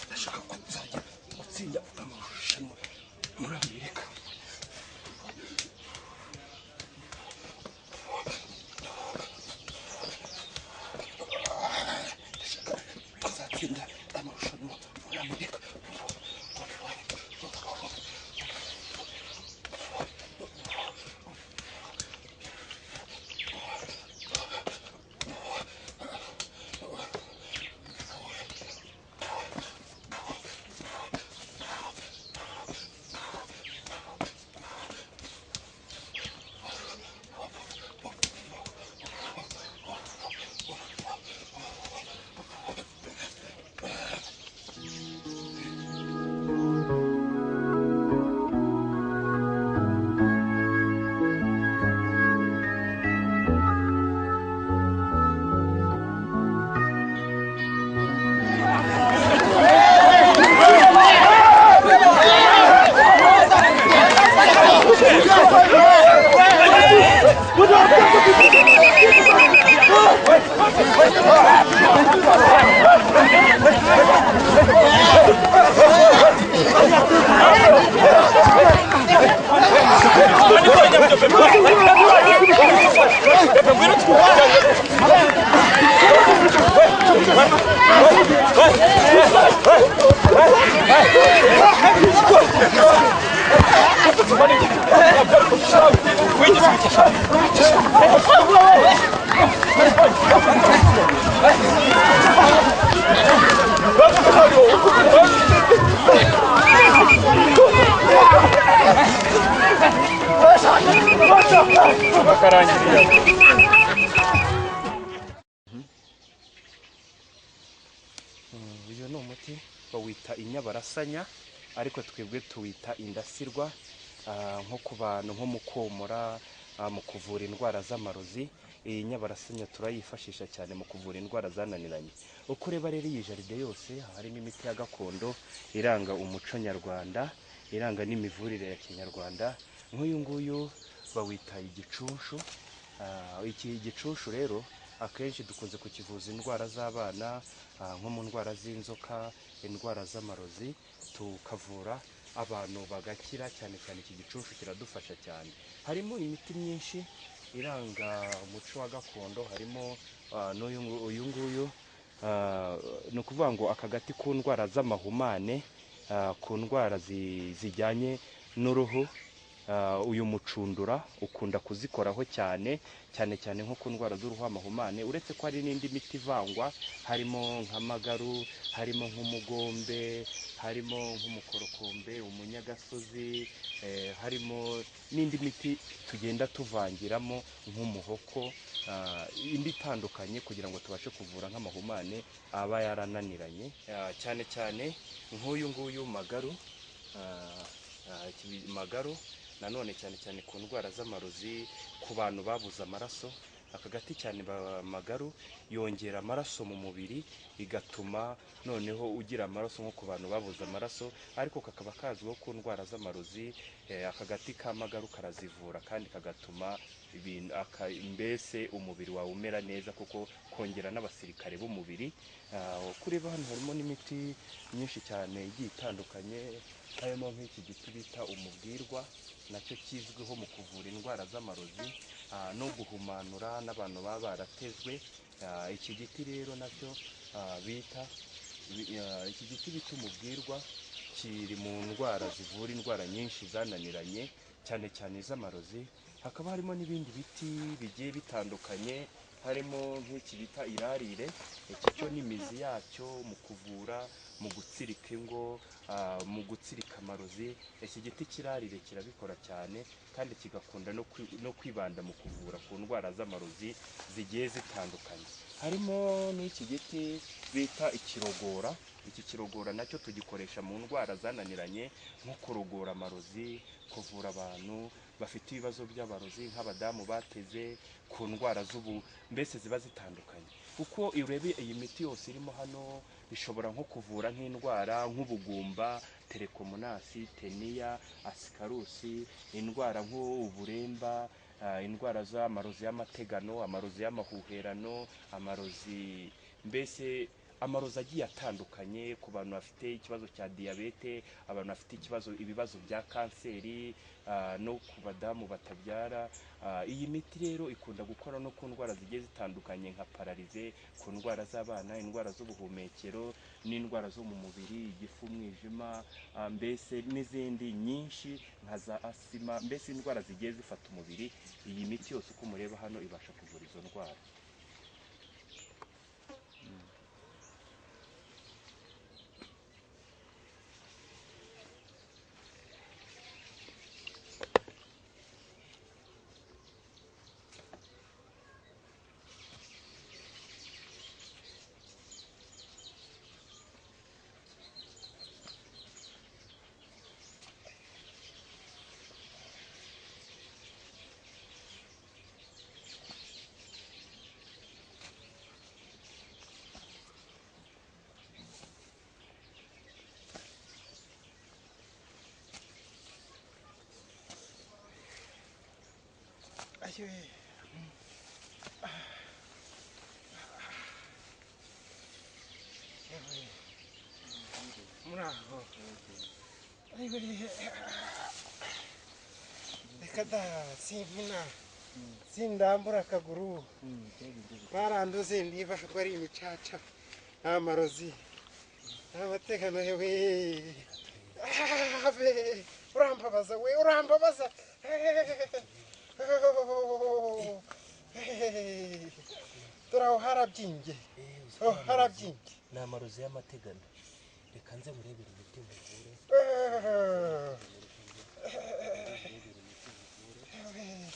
Ndashaka kuzajya gutsinda amarushanwa muri Amerika. Ndashaka kuzatsinda amarushanwa muri Amerika. Uyu ni umuti bawita inyabarasanya, ariko twebwe tuwita indasirwa, nko ku bantu nko mu komora, mu kuvura indwara z'amarozi. Iyi nyabarasanya turayifashisha cyane mu kuvura indwara zananiranye. Uko ureba rero iyi jaride yose harimo imiti ya gakondo iranga umuco nyarwanda, iranga n'imivurire ya kinyarwanda. Nk'uyu nguyu bawita igicunshu. Iki gicunshu rero akenshi dukunze kukivuza indwara z'abana, nko mu ndwara z'inzoka, indwara z'amarozi, tukavura abantu bagakira. Cyane cyane iki gicunshu kiradufasha cyane. Harimo imiti myinshi iranga umuco wa gakondo, harimo n'uyu uyu nguyu, ni ukuvuga ngo aka gati ku ndwara z'amahumane, ku ndwara zijyanye n'uruhu. Uyu mucundura ukunda kuzikoraho cyane cyane cyane nko ku ndwara z'uruhu, amahumane. Uretse ko hari n'indi miti ivangwa, harimo nk'amagaru, harimo nk'umugombe, harimo nk'umukorokombe, umunyagasozi, harimo n'indi miti tugenda tuvangiramo nk'umuhoko, indi itandukanye kugira ngo tubashe kuvura nk'amahumane aba yarananiranye. Cyane cyane nk'uyu nguyu magaru, magaru nanone cyane cyane ku ndwara z'amarozi, ku bantu babuze amaraso. Aka gati cyane magaru yongera amaraso mu mubiri, igatuma noneho ugira amaraso nko ku bantu babuze amaraso, ariko kakaba kazwiho ku ndwara z'amarozi. Aka gati ka magaru karazivura kandi kagatuma ibintu mbese umubiri wawe umera neza, kuko kongera n'abasirikare b'umubiri. Kureba hano harimo n'imiti myinshi cyane igiye itandukanye, harimo nk'iki giti bita umubwirwa, nacyo kizwiho mu kuvura indwara z'amarozi, no guhumanura n'abantu baba baratezwe. Iki giti rero nacyo bita iki giti bita umubwirwa kiri mu ndwara zivura indwara nyinshi zananiranye, cyane cyane iz'amarozi. Hakaba harimo n'ibindi biti bigiye bitandukanye, harimo nk'iki bita irarire. Iki cyo n'imizi yacyo mu kuvura, mu gutsirika ingo, mu gutsirika amarozi. Iki giti kirarire kirabikora cyane, kandi kigakunda no kwibanda mu kuvura ku ndwara z'amarozi zigiye zitandukanye. Harimo n'iki giti bita ikirogora. Iki kirogora nacyo tugikoresha mu ndwara zananiranye, nko kurogora amarozi, kuvura abantu bafite ibibazo by'abarozi nk'abadamu bateze, ku ndwara z'ubu mbese ziba zitandukanye. Kuko urebe iyi miti yose irimo hano ishobora nko kuvura nk'indwara nk'ubugumba, telekomunasi, teniya, asikarusi, indwara nk'uburemba, indwara z'amarozi y'amategano, amarozi y'amahuherano, amarozi mbese amarozi agiye atandukanye ku bantu bafite ikibazo cya diyabete, abantu bafite ikibazo ibibazo bya kanseri, no ku badamu batabyara. Iyi miti rero ikunda gukora no ku ndwara zigiye zitandukanye nka pararize, ku ndwara z'abana, indwara z'ubuhumekero n'indwara zo mu mubiri, igifu, umwijima, mbese n'izindi nyinshi nka za asima, mbese indwara zigiye zifata umubiri. Iyi miti yose uko mureba hano ibasha kuvura izo ndwara. Muraho. Reka da simvuna sindambura akaguru baranduze ndifashe ko ari imicaca amarozi amatekano hewe urambabaza we urambabaza. Dore aho harabyimbye, harabyimbye. Ni amarozi y'amategano. Reka nze murebere imiti muvure.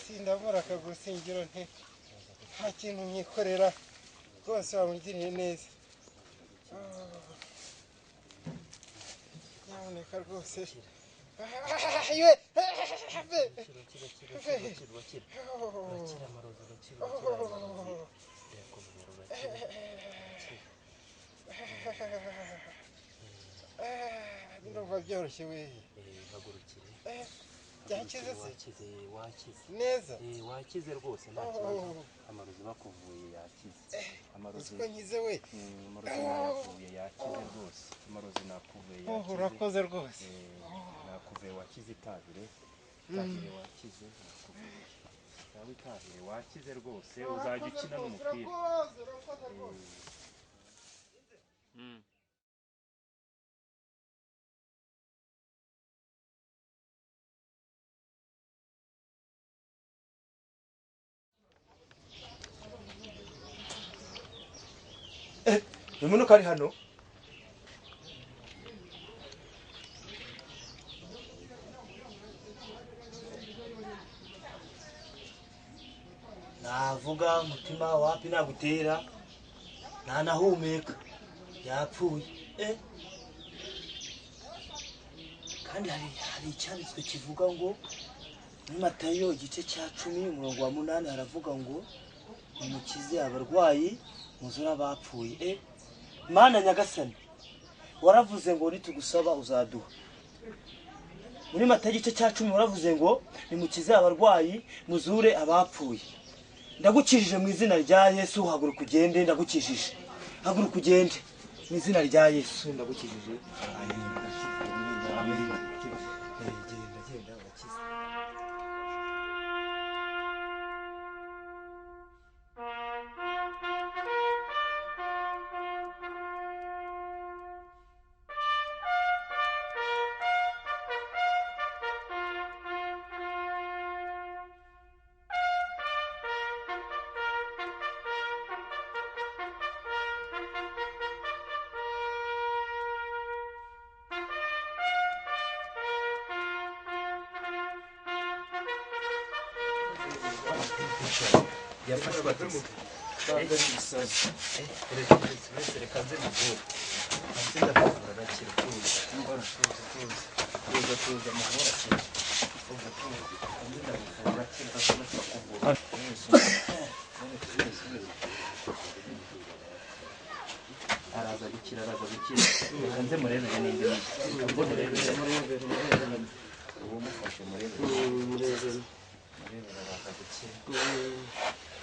Sindabura akaguru singiro nte nta kintu mwikorera rwose wamugiriye neza. Nyamuneka rwose. Ndumva byoroshye we. Byakize se? Neza? Wakize rwose nta kibazo. Amarozi bakuvuye yakize. Amarozi uko nkize we. Amarozi nayavuye yakize rwose. Amarozi nakuvuye yakize. Urakoze rwose. Nakuvuye wakize itahire. Itahire wakize nakuvuye. Nawe itahire wakize rwose uzajya ukina n'umupira. Urakoze rwose. Umuntu kari hano navuga umutima wapi nagutera ntanahumeka yapfuye. Kandi hari icyanditswe kivuga ngo muri Matayo igice cya 10 umurongo wa 8 haravuga ngo nimukize abarwayi muzura abapfuye. Mana Nyagasani waravuze ngo nitugusaba uzaduha. Muri Matayo igice cya 10 waravuze ngo nimukize abarwayi muzure abapfuye. Ndagukijije mu izina rya Yesu, haguruka ugende. Ndagukijije, haguruka ugende mu izina rya Yesu, ndagukijije. Amen. Genda genda urakize. Yafashwe atese. Reka nze muvure. Nze ndamuvura arakira. Tuza tuza muvura akira. Tuza tuza. Nze ndamuvura akira. Tuza kuvura. gukira, araza gukira. Reka nze murebere n'indi miti. Reka nze murebere. Uwo mufashe murebere. Murebere. Murebere araza gukira.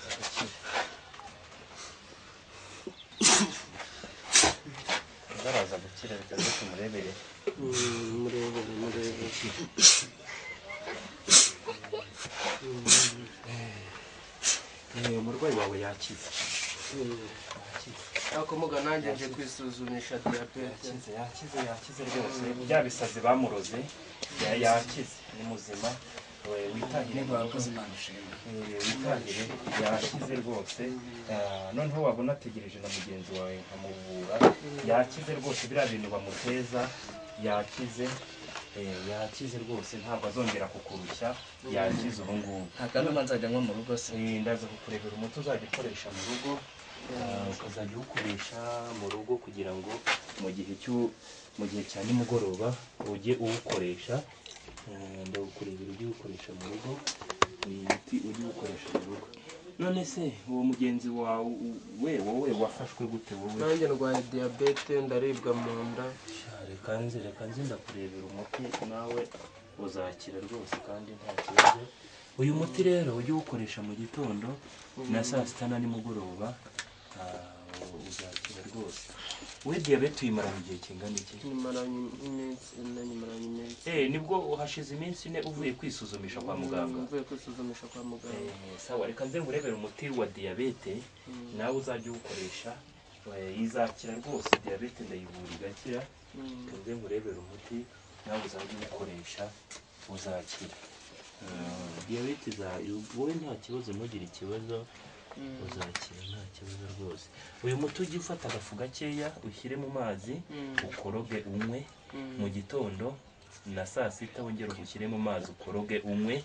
Araza gukira. Araza gukira, reka nze tumurebere. Murebere, murebere. Umurwayi wawe yakize. Ariko muga nanjye nje kwisuzumisha diyabete. Yakize, yakize, yakize rwose. Bya bisazi bamuroze yakize, ni muzima. Witahire, witahire, yakize rwose. Noneho wabona ategereje na mugenzi wawe nkamuvura. Yakize rwose, biriya bintu bamuteza yakize. Yakize rwose, ntabwo azongera kukurushya. Yakize ubu ngubu. Nta kanuma nzajya nywa mu rugo se? Ndaza kukurebera umuti uzajya ukoresha mu rugo, ukazajya uwukoresha mu rugo kugira ngo mu gihe cya nimugoroba ujye uwukoresha. Ndakurebera ujye uwukoresha mu rugo, uyu muti ujye uwukoresha mu rugo. None se uwo mugenzi wawe wowe wafashwe gute wowe? Nanjye ndwaye diyabete, ndaribwa mu nda. Reka nze ndakurebera umuti nawe uzakira rwose kandi nta kibazo. Uyu muti rero ujye uwukoresha mu gitondo na saa sita na nimugoroba, uzakira rwose. We diyabete uyimara mu gihe kingana iki? Nyimaranye iminsi ine, nyimaranye iminsi. Nibwo hashize iminsi ine uvuye kwisuzumisha kwa muganga? Mvuye kwisuzumisha kwa muganga. Sawa, reka nze ngurebere umuti wa diyabete nawe uzajya uwukoresha, izakira rwose. Diyabete ndayivura igakira. Reka nze ngurebere umuti nawe uzajya uwukoresha uzakira. Diyabete wowe nta kibazo, ntugire ikibazo, uzakira nta kibazo rwose. Uyu muti ujye ufata agafu gakeya ushyire mu mazi ukoroge unywe mu gitondo na saa sita, wongere ushyire mu mazi ukoroge unywe,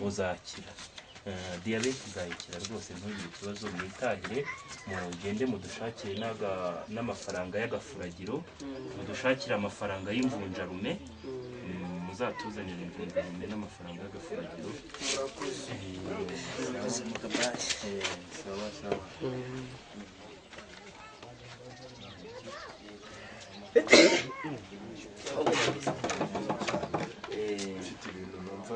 uzakira. Diyabete izayikira rwose, ntugire ikibazo. Mwitahire, mugende mudushakire n'amafaranga y'agafuragiro, mudushakire amafaranga y'imvunjarume, muzatuzanire imvunjarume n'amafaranga y'agafuragiro. Sawa sawa. Mfite ibintu numva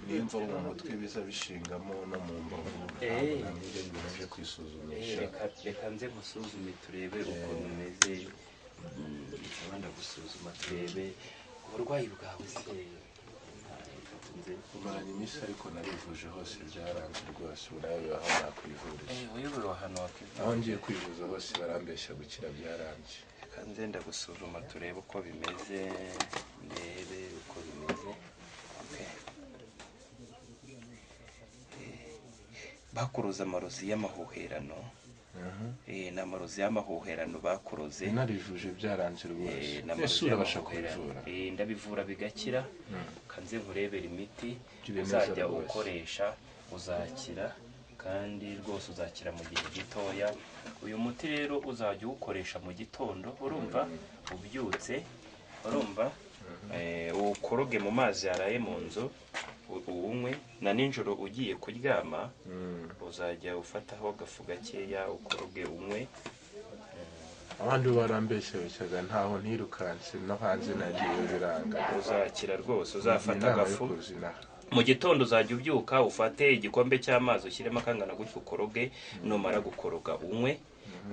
bimva mu mutwe biza bishingamo no mu mbavu, nabyo biraje kwisuzumisha. Reka nze gusuzume turebe ukuntu umeze. Reka gusuzuma turebe uburwayi bwawe se. Umaranye iminsi ariko narivuje hose byaranze rwose, ubu nawe aho nakwivuriza. Uyobewe ahantu wakwivuza? Aho ngiye kwivuza hose barambeshya, gukira byaranze. Reka nze ndagusuzuma turebe uko bimeze, ndebe uko bimeze. Bakuroza amarozi y'amahuherano. Ni amarozi y'amahuherano bakuroze. Narivuje byaranze rwose. Ese urabasha kubivura? Ndabivura bigakira. Kanze nkurebera imiti uzajya ukoresha uzakira, kandi rwose uzakira mu gihe gitoya. Uyu muti rero uzajya uwukoresha mu gitondo, urumva ubyutse, urumva ukoroge mu mazi yaraye mu nzu uwunywe, na nijoro ugiye kuryama uzajya ufataho agafu gakeya ukoroge unywe. Abandi barambeshya ntaho ntirukanse no hanze nagiye biranga. Uzakira rwose, uzafata agafu mu gitondo, uzajya ubyuka ufate igikombe cy'amazi ushyiremo akangana gutyo ukoroge, numara gukoroga unywe,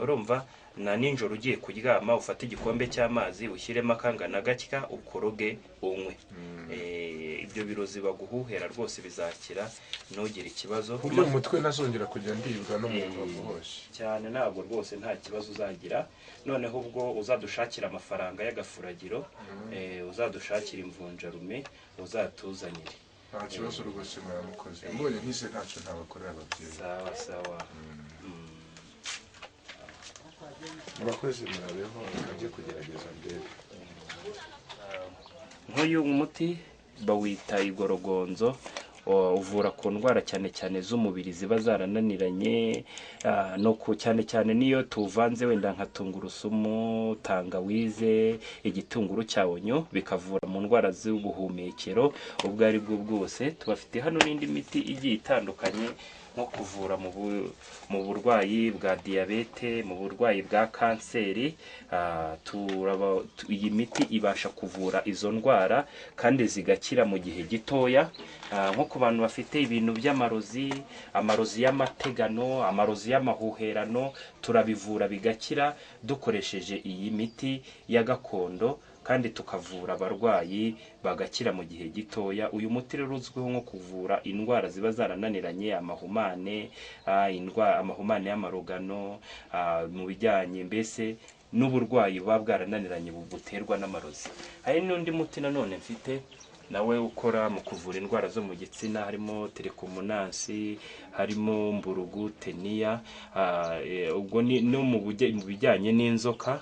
urumva. Na nijoro ugiye kuryama ufate igikombe cy'amazi ushyiremo akangana gatya ukoroge unywe. Ibyo birozi baguhuhera rwose bizakira, ntugire ikibazo. Buryo mu mutwe nazongera kujya ndibwa no mu mbavu hose cyane, ntabwo rwose nta kibazo uzagira. Noneho ubwo uzadushakira amafaranga y'agafuragiro, uzadushakira imvunjarume, uzatuzanire. Nta kibazo rwose, muramukoze. Mbonye nkize ntacyo ntabakorera ababyeyi. Sawa sawa. Murakoze, murabeho, mujye kugerageza ndebe. Nk'uyu muti bawita igorogonzo, uvura ku ndwara cyane cyane z'umubiri ziba zarananiranye, no ku cyane cyane niyo tuvanze wenda nka tungurusumu, tangawize, igitunguru cya onyo, bikavura mu ndwara z'ubuhumekero ubwo ari bwo bwose. Tubafite hano n'indi miti igiye itandukanye. nko kuvura mu burwayi bwa diyabete, mu burwayi bwa kanseri. Iyi miti ibasha kuvura izo ndwara kandi zigakira mu gihe gitoya. Nko ku bantu bafite ibintu by'amarozi, amarozi y'amategano, amarozi y'amahuherano, turabivura bigakira dukoresheje iyi miti ya gakondo, kandi tukavura abarwayi bagakira mu gihe gitoya. Uyu muti rero uzwiho nko kuvura indwara ziba zarananiranye, amahumane, amahumane y'amarogano, mu bijyanye mbese n'uburwayi buba bwarananiranye buterwa n'amarozi. Hari n'undi muti nanone mfite nawe ukora mu kuvura indwara zo mu gitsina, harimo telekomunansi, harimo mburugu, teniya, ubwo ni no mu bijyanye n'inzoka.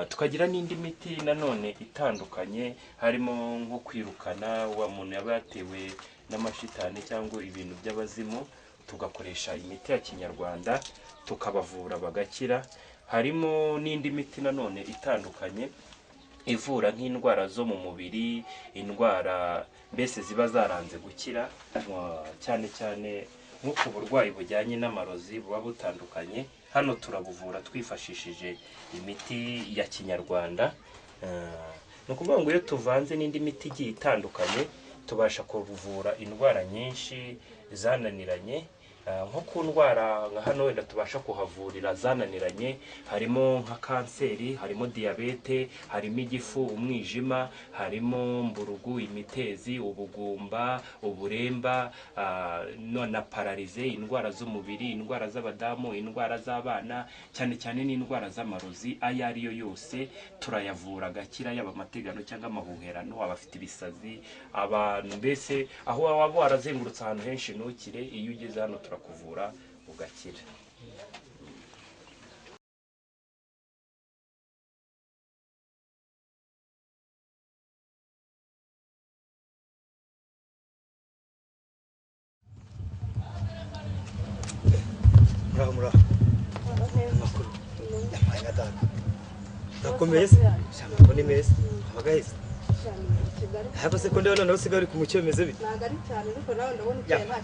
Tukagira n'indi miti nanone itandukanye, harimo nko kwirukana wa muntu yaba yatewe n'amashitani cyangwa ibintu by'abazimu, tugakoresha imiti ya kinyarwanda tukabavura bagakira. Harimo n'indi miti nanone itandukanye ivura nk'indwara zo mu mubiri, indwara mbese ziba zaranze gukira, cyane cyane nko ku burwayi bujyanye n'amarozi buba butandukanye. Hano turabuvura twifashishije imiti ya kinyarwanda. Ni ukuvuga ngo iyo tuvanze n'indi miti igiye itandukanye tubasha kuvura indwara nyinshi zananiranye. Nko ku ndwara nka hano wenda tubasha kuhavurira zananiranye, harimo nka kanseri, harimo diyabete, harimo igifu, umwijima, harimo mburugu, imitezi, ubugumba, uburemba, na pararize, indwara z'umubiri, indwara z'abadamu, indwara z'abana, cyane cyane n'indwara z'amarozi ayo ari yo yose turayavura agakira, yaba amategano cyangwa amahuherano, abafite ibisazi, abantu mbese aho waba warazengurutse ahantu henshi ntukire, iyo ugeze hano turakuvura ugakira. Muraho muraho. Amakuru. Yampaye nka data. Urakomeye se? Sha ni meza. Abagahise. Ariko se ko ndabona nawe usigaye uri ku mucyo bimeze bite? Ntabwo ari cyane, ariko nawe ndabona ukeye nta